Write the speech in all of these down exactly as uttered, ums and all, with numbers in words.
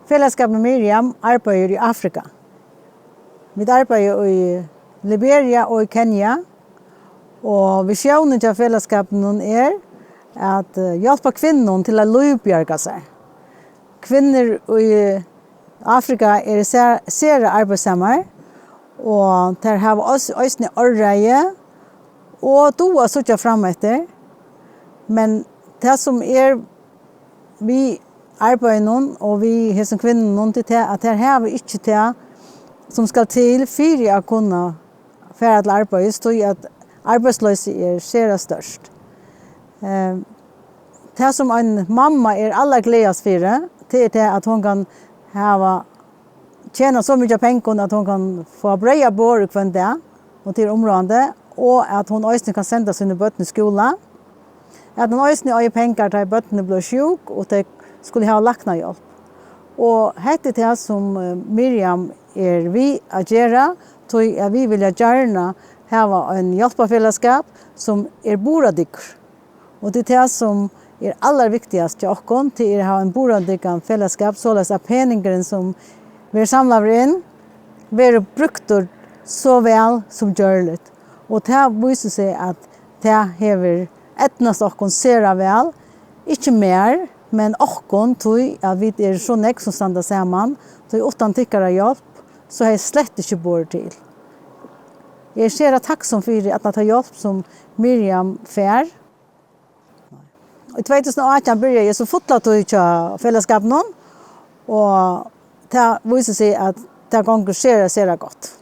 Felagsskapur Miriam arbeiðir í Afrika. Vit arbeiða í Liberia og í Kenya, og visiónin hjá felagsskapinum er at, eh, hjálpa kvinnum til at lívbjarga sær. Kvinnur í Afrika eru sær-, sera arbeiðssamar, og tær hava eis-, eisini áræði og duga at síggja fram eftir. Men tað, sum er við arbeiðinum og við hesum kvinnunum, tað er tað, at tær hava ikki tað, sum skal til fyri at kunna fara til arbeiðis, tí at arbeiðsloysið er sera stórt. Eh, tað, sum ein mamma er allarglaðast fyri, tað er tað, at hon kann hava, tjena so mikið av pengum, at hon kann fáa breyð á borðið hvønn dag, og tað er umráðandi, og at hon eisini kann senda síni børn í skúla, at hon eisini eigur pengar, tá ið børnini blíva sjúk, og tey skulu hava læknahjálp. Og hetta er tað, sum, eh, Miriam er við at gera, tí at vit vilja gjarna hava ein hjálparfelagsskap, sum er burðardyggur. Og tað er tað, sum er allarvigtigast hjá okkum, tað er at hava ein burðardyggan felagsskap, soleiðis at peningurin, sum verður samlaður inn, verður brúktur so væl sum gjørligt. Og tað vísir seg, at tað hevur eydnast okkum sera væl, ikki mær, men okkum, tí at vit eru so nógv, sum standa saman, tí uttan tykkara hjálp, so hevði slett ikki borið til. Eg eri sera takksom fyri alla ta hjálp, sum Miriam fær. Í tvey túsund og átjan byrjaði eg so fulla tíð hjá felagsskapinum, og tað vísir seg, at tað gongur sera, sera gott.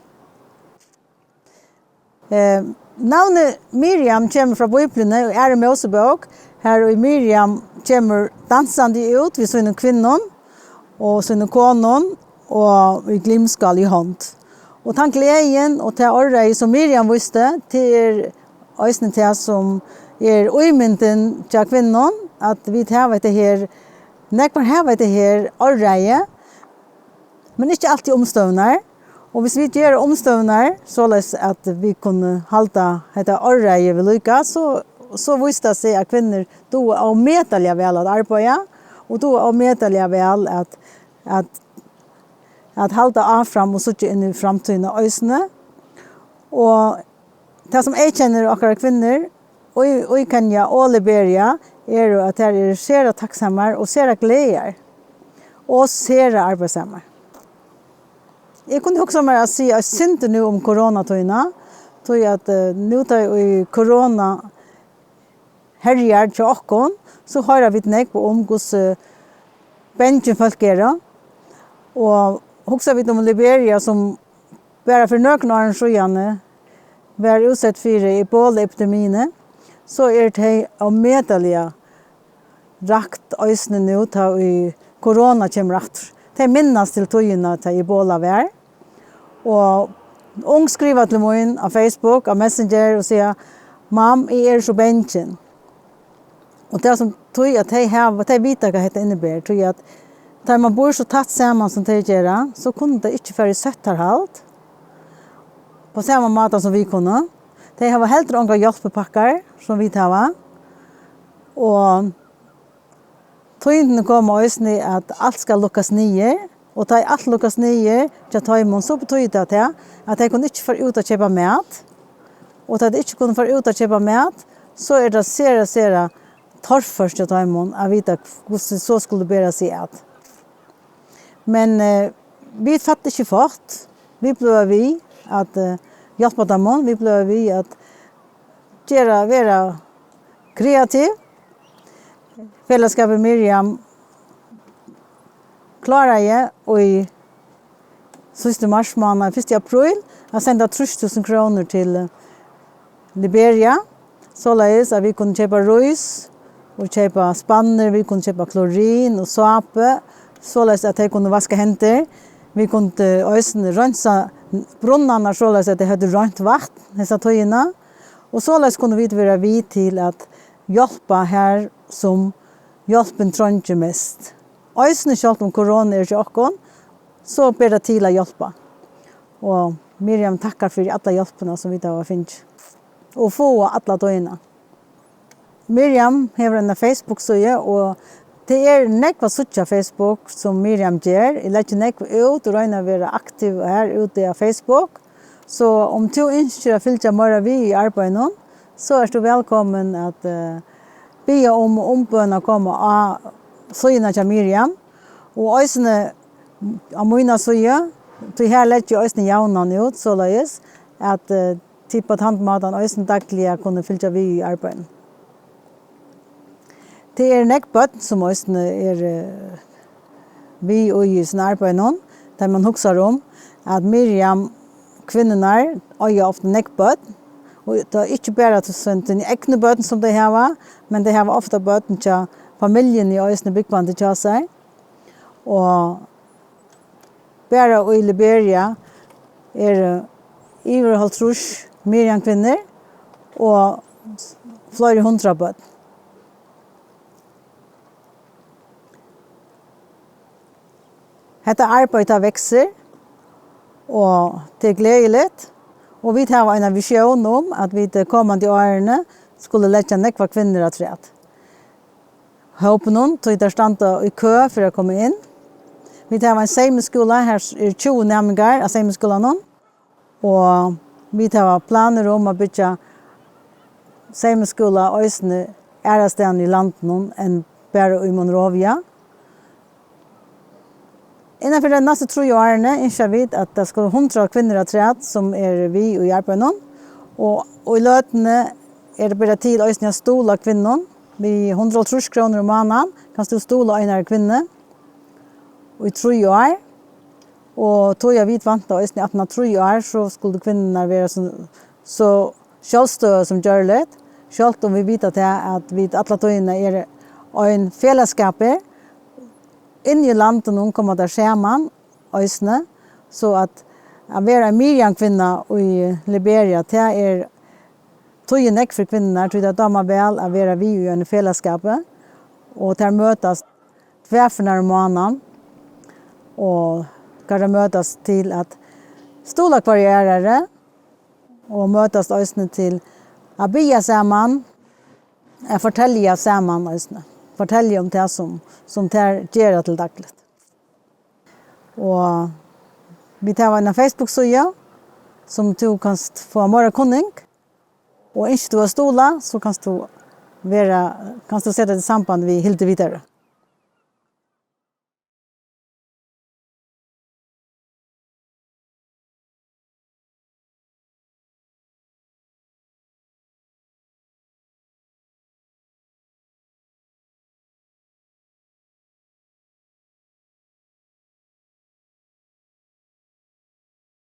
Eh, navnið Miriam kemur frá Bíbliuni, í Aðru Mósebók, har ið Miriam kemur dansandi út við sínum kvinnum og sínum konum og við glimskál í hond. Og tann gleðin og tað áræði, sum Miriam vísti, tað er eisini tað, sum er ímyndin hjá kvinnum, at vit hava hetta her, nógvar hava hetta her áræði, men ikki altíð umstøðurnar. Og hvis vit gera umstøðurnar soleiðis, at vit kunnu halda hetta áræði við líka, so, so vísir tað seg, at kvinnur duga ómetaliga væl at arbeiða, og duga ómetaliga væl at, at, at halda áfram og síggja inn í framtíðina eisini. Og tað, sum eyðkennir okkara kvinnur í, í Kenya og Liberia, eru, at tær eru sera takksamar og sera glaðar og sera arbeiðssamar. Eg kundi hugsa mær at siga eitt sindur nú um koronatíðina, tí at, eh, nú tá ið korona herjar hjá okkum, so hoyra vit nógv um, hvussu bangin fólk eru. Og hugsa vit um Liberia, sum bara fyri nøkrum árum síðani var útsett fyri Ebola-epidemiini, so eru tey ómetaliga rakt eisini nú, tá ið korona kemur aftur. Tey minnast til tíðina, tá Ebola var. Og ung skriva til mín á Facebook, á Messenger og siga: "Mamm, eg eri so bangin." Og tað er sum tí, at tey hava, tey vita, hvat hetta inniber, tí at tá man býr so tætt saman, sum tey gera, so kunnu tey ikki fara í sóttarhald á sama máta, sum vit kunnu. Tey hava heldur ongar hjálpipakkar, sum vit hava. Og tíðindini koma eisini, at alt skal lukkast niður, og tá ið alt lukkast niður hjá teimum, so betýðir tað tað, at tey kunnu ikki fara út at keypa mat, og tá tey ikki kunnu fara út at keypa mat, so er tað sera, sera torført hjá teimum at vita, hvussu so skulu bera seg at. Men, eh, vit falla ikki fátt. Vit blíva við at, eh, hjálpa teimum. Vit blíva við at gera, vera kreativ. Felagsskapur Miriam kláraði í síðstu marsmánað, fyrsta apríl, at senda trýss túsund krónur til, eh, Liberia, soleiðis at vit kunnu keypa rís og keypa spannir, vit kunnu keypa klorin og sápu, soleiðis at tey kunnu vaska hendur. Vit kundu eisini reinsa brunnarnar, soleiðis at tey høvdu reint vatn hesa tíðina. Og soleiðis kunnu vit vera við til at hjálpa har, sum hjálpin treingir mest. Eisini sjálvt um korona er hjá okkum, so ber tað til at hjálpa. Og Miriam takkar fyri alla hjálpina, sum vit hava fingið og fáa alla tíðina. Miriam hevur eina Facebook-síðu, og Tað er nógv at síggja á Facebook, sum Miriam ger. Eg leggi nógv út og royni at vera aktiv her úti á Facebook. So um tú ynskir at fylgja meira við í arbeiðinum, so ert tú vælkomin at, eh, biðja um umbøn at koma á síðuna hjá Miriam. Og eisini á mína síðu, tí har leggi eg eisini javnan út, soleiðis at, eh, tit á tann mátan eisini dagliga kunnu fylgja við í arbeiðinum. Tað eru nógv børn, sum eisini eru, eh, við í, í hesum arbeiðinum, tá man hugsar um, at Miriam, kvinnurnar eiga ofta nógv børn, og tað er ikki bara til sín, síni egnu børn, sum tey hava, men tey hava ofta børn hjá familjuni eisini búgvandi hjá sær. Og bara í Liberia eru yvir hálvtrýss Miriam-kvinnur og fleiri hundrað børn. Hetta arbeiðið, tað veksur, og tað er gleðiligt, og vit hava eina visjón um, at vit komandi árini skulu leggja nógvar kvinnur afturat hópinum, tí tær standa í kø fyri at koma inn. Vit hava ein seymiskúla, har eru tjúgu næmingar á seymiskúlanum, og vit hava planir um at byggja seymiskúla eisini aðrastaðni í landinum enn bara í Monrovia. Innan fyri tey næstu trý árini ynskja vit, at tað skulu hundrað kvinnur afturat, sum eru við í arbeiðinum, og, og í løtuni er tað bara til eisini at stuðla kvinnum. Við hundrað og hálvtrýss krónur um mánaðin kanst tú stuðla einari kvinnu í trý ár, og tí at vit vænta eisini, at aftan á trý ár, so skuldu kvinnurnar vera so, so sjálvstøðugar sum gjørligt, sjálvt um vit vita tað, at vit alla tíðina eru ein felagsskapur. Inni í landinum koma tær saman eisini, so at, at vera ein Miriam-kvinna í Liberia, tað er, týðir nógv fyri kvinnurnar, tí tær dámar væl at vera við í einum felagsskapi, og tær møtast tvær ferðir um mánaðin, og tær møtast til at stuðla hvørji aðrari, og møtast eisini til at biðja saman, at fortelja saman eisini. Fortelja um tað, sum, sum tær gera til dagligt. Og vit hava eina Facebook-síðu, sum tú kanst fáa meira kunning. Og ynskir tú at stuðla, so kanst tú vera, kanst tú seta teg í samband við Hildu Viðaru.